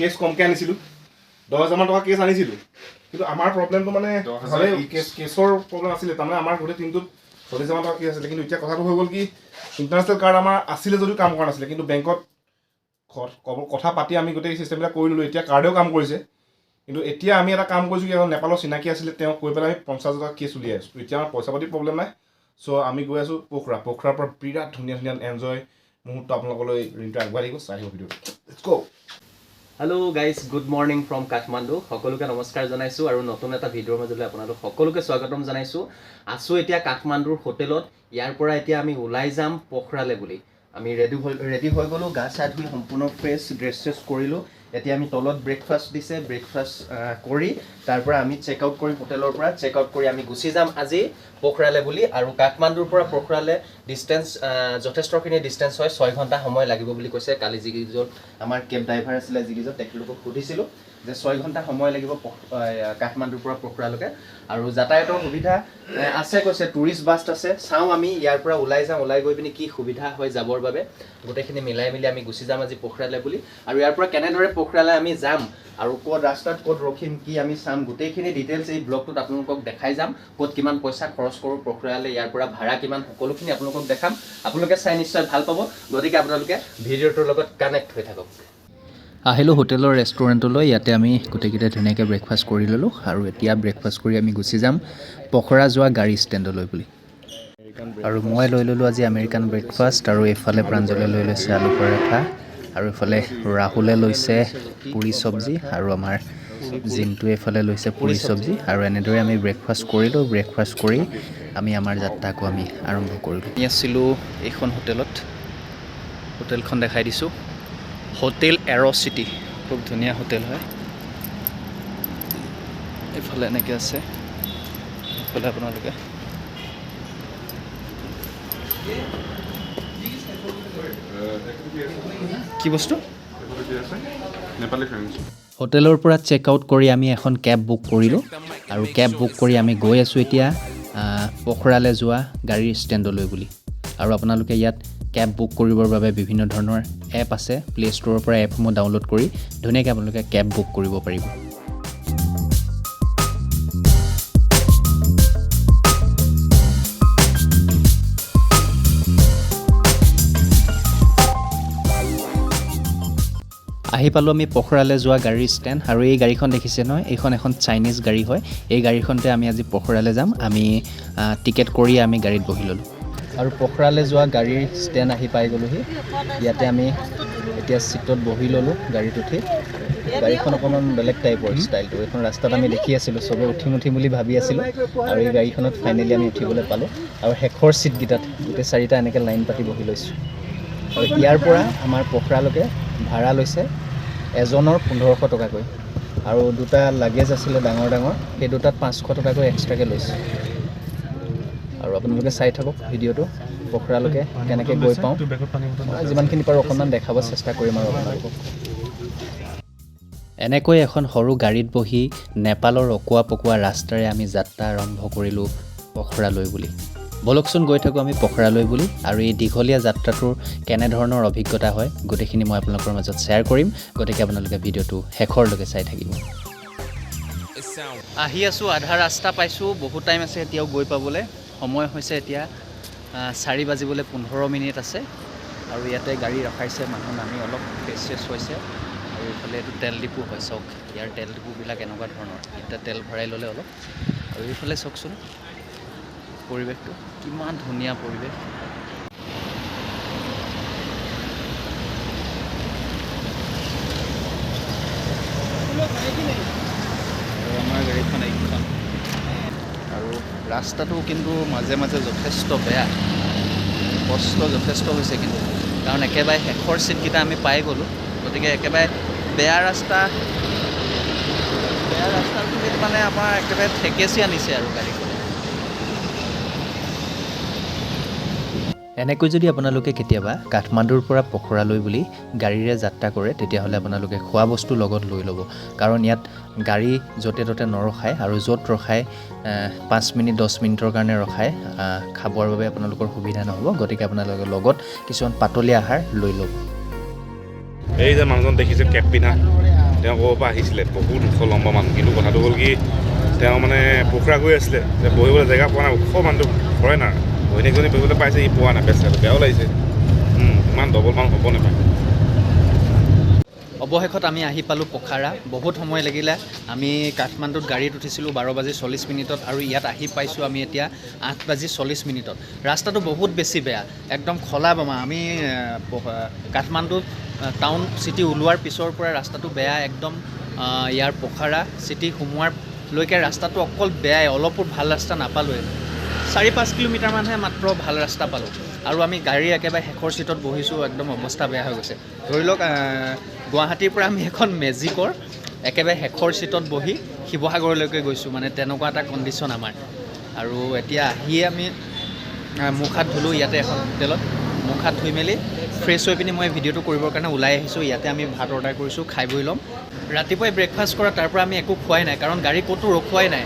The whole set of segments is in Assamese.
কেছ কমকৈ আনিছিলোঁ, 10,000মান টকা কেছ আনিছিলোঁ। কিন্তু আমাৰ প্ৰব্লেমটো মানে 10,000 ভালেই each। কেছৰ প্ৰব্লেম আছিলে। তাৰমানে আমাৰ গোটেই টিমটোত 40,000মান টকা কেছ আছিলে। কিন্তু এতিয়া কথাটো হৈ গ'ল কি, ইণ্টাৰনেশ্যনেল কাৰ্ড আমাৰ আছিলে যদিও কাম কৰা নাছিলে। কিন্তু বেংকত কথা পাতি আমি গোটেই চিষ্টেমবিলাক কৰি ল'লোঁ। এতিয়া কাৰ্ডেও কাম কৰিছে। কিন্তু এতিয়া আমি এটা কাম কৰিছোঁ কি, এজন নেপালৰ চিনাকি আছিলে, তেওঁক কৈ পেলাই আমি 50,000 টকা কেছ উলিয়াই আছোঁ। এতিয়া আমাৰ পইচা পাতি প্ৰব্লেম নাই। চ' আমি গৈ আছোঁ পখৰা। পখৰাৰ পৰা বিৰাট ধুনীয়া ধুনীয়া এনজয় মুহূৰ্ত আপোনালোকলৈ ঋণটো আগবাঢ়ি থাকিব। চাই থাকিব ভিডিঅ'টো। Let's go. Hello guys, good morning from Kathmandu. সকলোকে নমস্কাৰ জনাইছোঁ আৰু নতুন এটা ভিডিঅ'ৰ মাজলৈ আপোনালোক সকলোকে স্বাগতম জনাইছোঁ। আছোঁ এতিয়া কাঠমাণ্ডুৰ হোটেলত। ইয়াৰ পৰা এতিয়া আমি ওলাই যাম পখৰালে বুলি। আমি ৰেডি হৈ গ'লোঁ, গা চা ধুই সম্পূৰ্ণ ফ্ৰেছ ড্ৰেছ চেছ কৰিলোঁ। এতিয়া আমি তলত ব্ৰেকফাষ্ট দিছে, ব্ৰেকফাষ্ট কৰি তাৰ পৰা আমি চেক আউট কৰিম। হোটেলৰ পৰা চেক আউট কৰি আমি গুচি যাম আজি পখৰালে বুলি। আৰু কাঠমাণ্ডুৰ পৰা পখৰালে ডিষ্টেঞ্চ যথেষ্টখিনি ডিষ্টেঞ্চ হয়, 6 ঘণ্টা সময় লাগিব বুলি কৈছে। কালি যিকেইজন আমাৰ কেব ড্ৰাইভাৰ আছিলে, যিকেইজন, তেখেতলোকক সুধিছিলোঁ যে 6 ঘণ্টা সময় লাগিব কাঠমাণ্ডুৰ পৰা পখৰালৈকে। আৰু যাতায়াতৰ সুবিধা আছে কৈছে, টুৰিষ্ট বাছ আছে। চাওঁ, আমি ইয়াৰ পৰা ওলাই যাওঁ, ওলাই গৈ পিনি কি সুবিধা হয় যাবৰ বাবে, গোটেইখিনি মিলাই মিলি আমি গুচি যাম আজি পখৰালে বুলি। আৰু ইয়াৰ পৰা কেনেদৰে পখৰালে আমি যাম আৰু ক'ত ৰাস্তাত ক'ত ৰখিম, কি আমি চাম, গোটেইখিনি ডিটেইলছ এই ব্লগটোত আপোনালোকক দেখাই যাম। ক'ত কিমান পইচা খৰচ কৰোঁ পখৰালে, ইয়াৰ পৰা ভাড়া কিমান, সকলোখিনি আপোনালোকক দেখাম। আপোনালোকে চাই নিশ্চয় ভাল পাব। গতিকে আপোনালোকে ভিডিঅ'টোৰ লগত কানেক্ট হৈ থাকক। আহিলোঁ হোটেলৰ ৰেষ্টুৰেণ্টলৈ। ইয়াতে আমি গোটেইকেইটাই ধুনীয়াকৈ ব্ৰেকফাষ্ট কৰি ল'লোঁ আৰু এতিয়া ব্ৰেকফাষ্ট কৰি আমি গুচি যাম পখৰা যোৱা গাড়ী ষ্টেণ্ডলৈ বুলি। আৰু মই লৈ ল'লোঁ আজি আমেৰিকান ব্ৰেকফাষ্ট আৰু এইফালে প্ৰাঞ্জলে লৈ লৈছে আলু পৰঠা আৰু এইফালে ৰাহুলে লৈছে পুৰি চব্জি আৰু আমাৰ জিনটোৱে এইফালে লৈছে পুৰি চব্জি। আৰু এনেদৰে আমি ব্ৰেকফাষ্ট কৰিলোঁ। ব্ৰেকফাষ্ট কৰি আমি আমাৰ যাত্ৰা আকৌ আমি আৰম্ভ কৰিলোঁ। আমি আছিলোঁ এইখন হোটেলত। হোটেলখন দেখাই দিছোঁ, হোটেল এৰ' চিটি। খুব ধুনীয়া হোটেল হয়। এইফালে এনেকৈ আছে। এইফালে আপোনালোকে কি বস্তু? নেপালী ফ্ৰেণ্ডছ। হোটেলৰ পৰা চেক আউট কৰি আমি এখন কেব বুক কৰিলোঁ আৰু কেব বুক কৰি আমি গৈ আছোঁ এতিয়া পখৰালৈ যোৱা গাড়ীৰ ষ্টেণ্ডলৈ বুলি। আৰু আপোনালোকে ইয়াত কেব বুক কৰিবৰ বাবে বিভিন্ন ধৰণৰ এপ আছে। প্লে' ষ্ট'ৰৰ পৰা এপসমূহ ডাউনলোড কৰি ধুনীয়াকৈ আপোনালোকে কেব বুক কৰিব পাৰিব। আহি পালোঁ আমি পখৰালৈ যোৱা গাড়ীৰ ষ্টেণ্ড। আৰু এই গাড়ীখন দেখিছে নহয়, এইখন এখন চাইনিজ গাড়ী হয়। এই গাড়ীখনতে আমি আজি পখৰালৈ যাম। আমি টিকেট কৰি আমি গাড়ীত বহি ল'লোঁ আৰু পখৰালৈ যোৱা গাড়ীৰ ষ্টেণ্ড আহি পাই গ'লোহি। ইয়াতে আমি এতিয়া চিটত বহি ল'লোঁ গাড়ীত উঠি। গাড়ীখন অকণমান বেলেগ টাইপৰ ষ্টাইলটো। এইখন ৰাস্তাত আমি দেখি আছিলোঁ, চবে উঠিম উঠিম বুলি ভাবি আছিলোঁ আৰু এই গাড়ীখনত ফাইনেলি আমি উঠিবলৈ পালোঁ। আৰু শেষৰ ছিটকেইটাত গোটেই চাৰিটা এনেকৈ লাইন পাতি বহি লৈছোঁ। আৰু ইয়াৰ পৰা আমাৰ পখৰালৈকে ভাড়া লৈছে এজনৰ 1500 টকাকৈ আৰু দুটা লাগেজ আছিলে ডাঙৰ ডাঙৰ, সেই দুটাত 500 টকাকৈ এক্সট্ৰাকৈ লৈছে। আৰু আপোনালোকে চাই থাকক ভিডিঅ'টো, পখৰালৈকে কেনেকৈ গৈ পাওঁ। মই যিমানখিনি পাৰোঁ অকণমান দেখাব চেষ্টা কৰিম আৰু আপোনালোকক। এনেকৈ এখন সৰু গাড়ীত বহি নেপালৰ অকোৱা পকোৱা ৰাস্তাৰে আমি যাত্ৰা আৰম্ভ কৰিলোঁ পখৰালৈ বুলি। ব'লকচোন, গৈ থাকোঁ আমি পখৰালৈ বুলি। আৰু এই দীঘলীয়া যাত্ৰাটোৰ কেনেধৰণৰ অভিজ্ঞতা হয়, গোটেইখিনি মই আপোনালোকৰ মাজত শ্বেয়াৰ কৰিম। গতিকে আপোনালোকে ভিডিঅ'টো শেষৰলৈকে চাই থাকিব। আহি আছোঁ, আধা ৰাস্তা পাইছোঁ। বহুত টাইম আছে এতিয়াও গৈ পাবলৈ। সময় হৈছে এতিয়া 4 বাজিবলৈ 15 মিনিট আছে। আৰু ইয়াতে গাড়ী ৰখাইছে, মানুহ নামি অলপ ফ্ৰেছ চেছ হৈছে। আৰু এইফালে এইটো তেল ডিপু হয়। চাওক, ইয়াৰ তেল ডিপুবিলাক এনেকুৱা ধৰণৰ। ইয়াতে তেল ভৰাই ল'লে অলপ। আৰু এইফালে চাওকচোন পৰিৱেশটো, কিমান ধুনীয়া পৰিৱেশ। আৰু আমাৰ গাড়ীখন এইখন। আৰু ৰাস্তাটো কিন্তু মাজে মাজে যথেষ্ট বেয়া, কষ্ট যথেষ্ট হৈছে কিন্তু, কাৰণ একেবাৰে শেষৰ ছিটকেইটা আমি পাই গ'লোঁ। গতিকে একেবাৰে বেয়া ৰাস্তা, বেয়া ৰাস্তাখিনিত মানে আমাৰ একেবাৰে ঠেকেচি আনিছে আৰু গাড়ীখনে। এনেকৈ যদি আপোনালোকে কেতিয়াবা কাঠমাণ্ডুৰ পৰা পখৰালৈ বুলি গাড়ীৰে যাত্ৰা কৰে, তেতিয়াহ'লে আপোনালোকে খোৱা বস্তু লগত লৈ ল'ব। কাৰণ ইয়াত গাড়ী য'তে ত'তে নৰখায় আৰু য'ত ৰখায় 5 মিনিট 10 মিনিটৰ কাৰণে ৰখায়। খাবৰ বাবে আপোনালোকৰ সুবিধা নহ'ব। গতিকে আপোনালোকে লগত কিছুমান পাতলীয়া আহাৰ লৈ ল'ব। এই যে মানুহজন দেখিছে কেপ পিন্ধা। তেওঁ ক'ৰ পৰা আহিছিলে, বহুত ওখ লম্বা মানুহ। কিন্তু কথাটো হ'ল কি, তেওঁ মানে পখৰা গৈ আছিলে, বহিবলৈ জেগা পোৱা নাই, ওখ মানুহটো ফৰেনাৰ, ঘৈণীয়েকজনী বহিবলৈ পাইছে, ই পোৱা নাই, বেচেৰাটো বেয়াও লাগিছে। ইমান ডবল মানুহ হ'ব নাপায়। অৱশেষত আমি আহি পালোঁ পখাৰা। বহুত সময় লাগিলে। আমি কাঠমাণ্ডুত গাড়ীত উঠিছিলোঁ 12:40 আৰু ইয়াত আহি পাইছোঁ আমি এতিয়া 8:40। ৰাস্তাটো বহুত বেছি বেয়া, একদম খলা বমা। আমি কাঠমাণ্ডুত টাউন চিটি ওলোৱাৰ পিছৰ পৰা ৰাস্তাটো বেয়া একদম। ইয়াৰ পখাৰা চিটি সোমোৱাৰলৈকে ৰাস্তাটো অকল বেয়াই, অলপো ভাল ৰাস্তা নাপালোঁৱে। 4-5 কিলোমিটাৰমানহে মাত্ৰ ভাল ৰাস্তা পালোঁ। আৰু আমি গাড়ী একেবাৰে শেষৰ চিটত বহিছোঁ, একদম অৱস্থা বেয়া হৈ গৈছে। ধৰি লওক গুৱাহাটীৰ পৰা আমি এখন মেজিকৰ একেবাৰে শেষৰ চিটত বহি শিৱসাগৰলৈকে গৈছোঁ, মানে তেনেকুৱা এটা কণ্ডিশ্যন আমাৰ। আৰু এতিয়া আহিয়ে আমি মুখ হাত ধুলোঁ ইয়াতে এখন হোটেলত। মুখ হাত ধুই মেলি ফ্ৰেছ হৈ পিনি মই ভিডিঅ'টো কৰিবৰ কাৰণে ওলাই আহিছোঁ। ইয়াতে আমি ভাত অৰ্ডাৰ কৰিছোঁ, খাই বৈ ল'ম। ৰাতিপুৱাই ব্ৰেকফাষ্ট কৰা, তাৰ পৰা আমি একো খোৱাই নাই, কাৰণ গাড়ী ক'তো ৰখোৱাই নাই,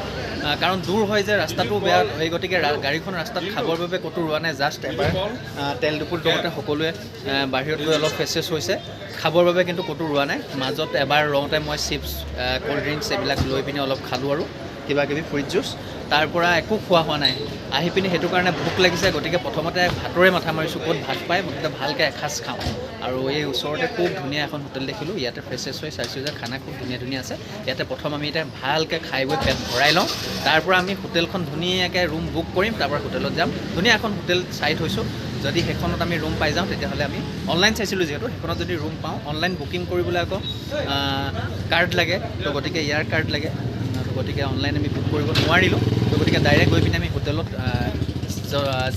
কাৰণ দূৰ হয় যে, ৰাস্তাটো বেয়া, সেই গতিকে গাড়ীখন ৰাস্তাত খাবৰ বাবে ক'তো ৰোৱা নাই। জাষ্ট এবাৰ তেল ডিপুত লগতে সকলোৱে বাহিৰত গৈ অলপ ফ্ৰেছ হৈছে, খাবৰ বাবে কিন্তু ক'তো ৰোৱা নাই। মাজত এবাৰ ৰওঁতে মই চিপছ, ক'ল্ড ড্ৰিংকছ এইবিলাক লৈ পিনি অলপ খালোঁ আৰু কিবা কিবি ফ্ৰুইট জুচ। তাৰ পৰা একো খোৱা হোৱা নাই আহি পিনি, সেইটো কাৰণে ভোক লাগিছে। গতিকে প্ৰথমতে ভাতৰে মাথা মাৰিছোঁ, ক'ত ভাত পায় মুঠতে ভালকৈ এসাঁজ খাওঁ। আৰু এই ওচৰতে খুব ধুনীয়া এখন হোটেল দেখিলোঁ, ইয়াতে ফ্ৰেছ হৈ চাইছোঁ যে খানা খুব ধুনীয়া ধুনীয়া আছে। ইয়াতে প্ৰথম আমি এতিয়া ভালকৈ খাই বৈ পেট ভৰাই লওঁ, তাৰ পৰা আমি হোটেলখন ধুনীয়াকৈ ৰুম বুক কৰিম, তাৰপৰা হোটেলত যাম। ধুনীয়া এখন হোটেল চাই থৈছোঁ, যদি সেইখনত আমি ৰুম পাই যাওঁ তেতিয়াহ'লে আমি অনলাইন চাইছিলোঁ যিহেতু, সেইখনত যদি ৰুম পাওঁ, অনলাইন বুকিং কৰিবলৈ আকৌ কাৰ্ড লাগে, তো গতিকে ইয়াৰ কাৰ্ড লাগে, তো গতিকে অনলাইন আমি বুক কৰিব নোৱাৰিলোঁ। তো গতিকে ডাইৰেক্ট গৈ পিনে আমি হোটেলত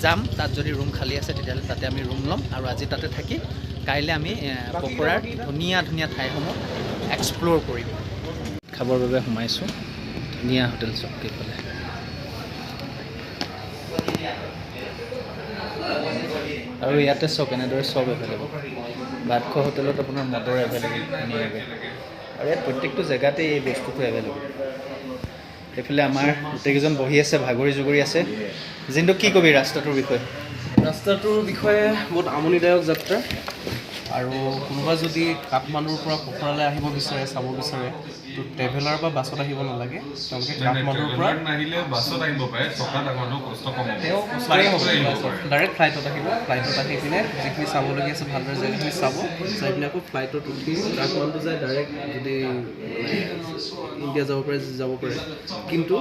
যাম, তাত যদি ৰুম খালী আছে তেতিয়াহ'লে তাতে আমি ৰুম ল'ম আৰু আজি তাতে থাকি কাইলৈ আমি পখৰাৰ ধুনীয়া ধুনীয়া ঠাইসমূহ এক্সপ্ল'ৰ কৰিম। খাবৰ বাবে সোমাইছোঁ, ধুনীয়া হোটেল চব কেইফালে। আৰু ইয়াতে চব এনেদৰে চব এভেইলেবল। ভাত খোৱা হোটেলত আপোনাৰ মদৰ এভেইলেবল ধুনীয়াকৈ, আৰু ইয়াত প্ৰত্যেকটো জেগাতে এই বস্তুটো এভেইলেবল। এইফালে আমাৰ গোটেইকেইজন বহি আছে, ভাগৰি জুগৰি আছে। জিন্তু, কি কবি ৰাস্তাটোৰ বিষয়ে? ৰাস্তাটোৰ বিষয়ে বহুত আমনিদায়ক যাত্ৰা। আৰু কোনোবা যদি কাঠমাণ্ডুৰ পৰা পখৰালৈ আহিব বিচাৰে, চাব বিচাৰে, তো ট্ৰেভেলাৰ বা বাছত আহিব নালাগে। তেওঁলোকে কাঠমাণ্ডুৰ পৰা নাহিলে বাছত আহিব পাৰে, চকা ডাঙৰটো কষ্ট কম হ'ব। তেওঁ ডাইৰেক্ট ফ্লাইটত আহিব। ফ্লাইটত আহি পিনে যিখিনি চাবলগীয়া আছে ভালদৰে জেগাখিনি চাব, চাই পিনে আকৌ ফ্লাইটত উঠি কাঠমাণ্ডু যায় ডাইৰেক্ট, যদি ইণ্ডিয়া যাব পাৰে যাব পাৰে, কিন্তু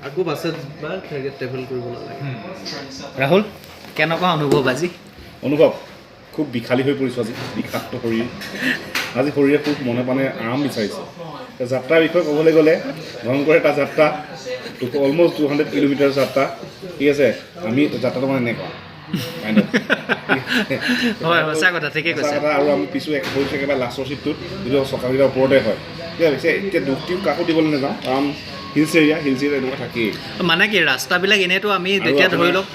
আকৌ বাছত বা ট্ৰেভেল কৰিব নালাগে। ৰাহুল, কেনেকুৱা অনুভৱ আজি? অনুভৱ খুব বিষালী হৈ পৰিছোঁ আজি, বিষাক্ত শৰীৰ। আজি শৰীৰে খুব মনে প্ৰাণে আৰাম বিচাৰিছে। যাত্ৰাৰ বিষয়ে ক'বলৈ গ'লে ভয়ংকৰ এটা যাত্ৰা, অলমষ্ট 200 কিলোমিটাৰ যাত্ৰা। ঠিক আছে, আমি যাত্ৰাটো মানে এনেকুৱা আৰু আমি পিছো পৰিছোঁ একেবাৰে লাষ্টৰ চিটটোত, যিটো চকাকেইটাৰ ওপৰতে হয়। ঠিক আছে, এতিয়া দুখটিও কাকো দিবলৈ নাযাওঁ, কাৰণ হিলছ এৰিয়া, হিলছ এৰিয়া এনেকুৱা থাকেই। মানে কি ৰাস্তাবিলাক এনেইতো আমি যেতিয়া ধৰি লওক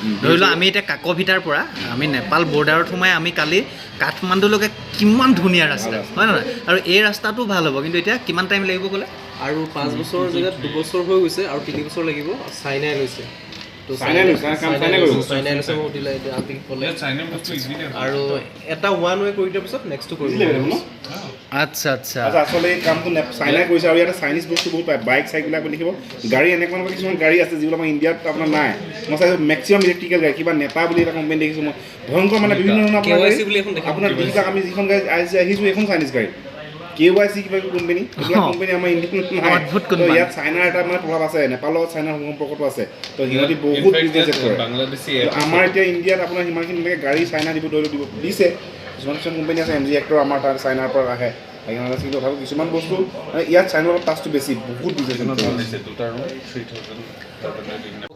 আমি এতিয়া কাকভিটাৰ পৰা আমি নেপাল বৰ্ডাৰত সোমাই আমি কালি কাঠমাণ্ডুলৈকে কিমান ধুনীয়া ৰাস্তা হয় নহয়, আৰু এই ৰাস্তাটো ভাল হ'ব। কিন্তু এতিয়া কিমান টাইম লাগিব ক'লে? আৰু 5 বছৰৰ জেগাত 2 বছৰ হৈ গৈছে, আৰু 3 বছৰ লাগিব। চাইনাই লৈছে, আৰু এটা ওৱান ৱে কৰি দিয়াৰ পিছত নেক্সটটো কৰিব। আচ্ছা আচ্ছা, আচলতে এই কামটো চাইনাই কৰিছে। আৰু ইয়াতে চাইনিজ বস্তু বহুত পায়, বাইক চাইকবিলাক দেখিব, গাড়ী এনেকুৱা এনেকুৱা কিছুমান গাড়ী আছে যিবিলাক আমাৰ ইণ্ডিয়াত আপোনাৰ নাই। মই চাইছোঁ মেক্সিমাম ইলেক্ট্ৰিকেল গাড়ী, কিবা নেপা বুলি এটা কোম্পানী দেখিছোঁ মই, ভয়ংকৰ মানে বিভিন্ন ধৰণৰ আপোনাৰ যিবিলাক আমি যিখন গাড়ী আজি আহিছোঁ এইখন চাইনিজ গাড়ী, KYC কিবা কোম্পানী, এইবিলাক কোম্পানী আমাৰ ইণ্ডিয়াত নাই। তো ইয়াত চাইনাৰ এটা মানে প্ৰভাৱ আছে, নেপালৰ লগত চাইনাৰ সম্পৰ্কটো আছে, তো সিহঁতি বহুত বিজনেছ কৰে। আমাৰ এতিয়া ইণ্ডিয়াত আপোনাৰ সিমানখিনি তেনেকৈ গাড়ী চাইনা দিব ধৰি দিব দিছে, কিছুমান কিছুমান কোম্পানী আছে, MG actor আমাৰ তাত চাইনাৰ পৰা আহে, সেইকাৰণে কিন্তু তথাপিও কিছুমান বস্তু মানে ইয়াত চাইনাৰ লগত টাচটো বেছি, বহুত বিজনেছ।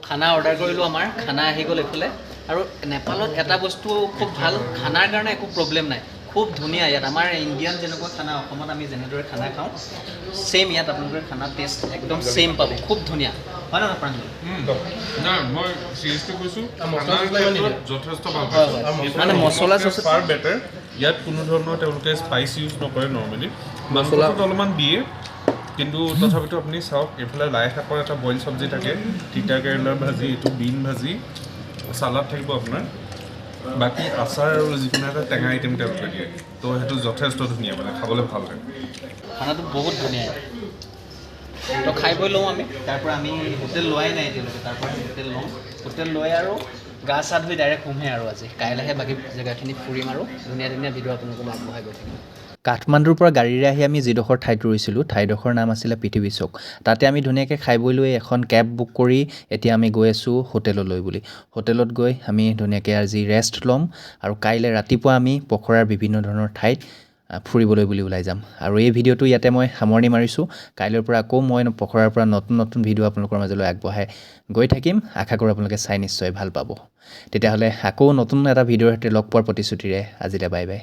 খানা অৰ্ডাৰ কৰিলোঁ, আমাৰ খানা আহি গ'ল এইফালে। আৰু নেপালত এটা বস্তু খুব ভাল, খানাৰ কাৰণে একো প্ৰব্লেম নাই, খুব ধুনীয়া। ইয়াত আমাৰ ইণ্ডিয়ান যেনেকুৱা খানা, অসমত আমি যেনেদৰে খানা খাওঁ, ছেইম ইয়াত আপোনালোকে খানা টেষ্ট একদম ছেইম পাব, খুব ধুনীয়া হয় নহয় প্ৰাঞ্জল? নাই, মই চিৰিয়াছলি কৈছোঁ, যথেষ্ট ভাল মানে মছলা ফাৰ বেটাৰ। ইয়াত কোনো ধৰণৰ তেওঁলোকে স্পাইচ ইউজ নকৰে নৰ্মেলি, মছলাটো অলপমান দিয়ে, কিন্তু তথাপিতো আপুনি চাওক এইফালে লাই শাকৰ এটা বইল চব্জি থাকে, তিতা কেৰেলাৰ ভাজি, এইটো বিন ভাজি, চালাড থাকিব আপোনাৰ, বাকী আচাৰ আৰু যিকোনো এটা টেঙা আইটেম তেওঁলোকে দিয়ে। তো সেইটো যথেষ্ট ধুনীয়া, মানে খাবলৈ ভাল লাগে। খানাটো বহুত ধুনীয়া। তো খাই বৈ লওঁ আমি। তাৰ পৰা আমি হোটেল লোৱাই নাই এতিয়ালৈকে। তাৰ পৰা হোটেল ল'ম, হোটেল লৈ আৰু গা চা ধুই ডাইৰেক্ট শুমহে আৰু আজি। কাইলৈহে বাকী জেগাখিনি ফুৰিম আৰু ধুনীয়া ধুনীয়া ভিডিঅ' আপোনালোকলৈ আগবঢ়াই গৈ থাকিম। কাঠমাণ্ডুৰ পৰা গাড়ীৰে আহি আমি যিডোখৰ ঠাইত ৰৈছিলোঁ, ঠাইডোখৰ নাম আছিলে পৃথিৱী চৌক। তাতে আমি ধুনীয়াকৈ খাই বৈ লৈ এখন কেব বুক কৰি এতিয়া আমি গৈ আছোঁ হোটেললৈ বুলি। হোটেলত গৈ আমি ধুনীয়াকৈ আজি ৰেষ্ট ল'ম আৰু কাইলৈ ৰাতিপুৱা আমি পখৰাৰ বিভিন্ন ধৰণৰ ঠাইত ফুৰিবলৈ বুলি ওলাই যাম। আৰু এই ভিডিঅ'টো ইয়াতে মই সামৰণি মাৰিছোঁ। কাইলৈৰ পৰা আকৌ মই পখৰাৰ পৰা নতুন নতুন ভিডিঅ' আপোনালোকৰ মাজলৈ আগবঢ়াই গৈ থাকিম। আশা কৰোঁ আপোনালোকে চাই নিশ্চয় ভাল পাব। তেতিয়াহ'লে আকৌ নতুন এটা ভিডিঅ'ৰ সৈতে লগ পোৱাৰ প্ৰতিশ্ৰুতিৰে আজিলৈ বাই বাই।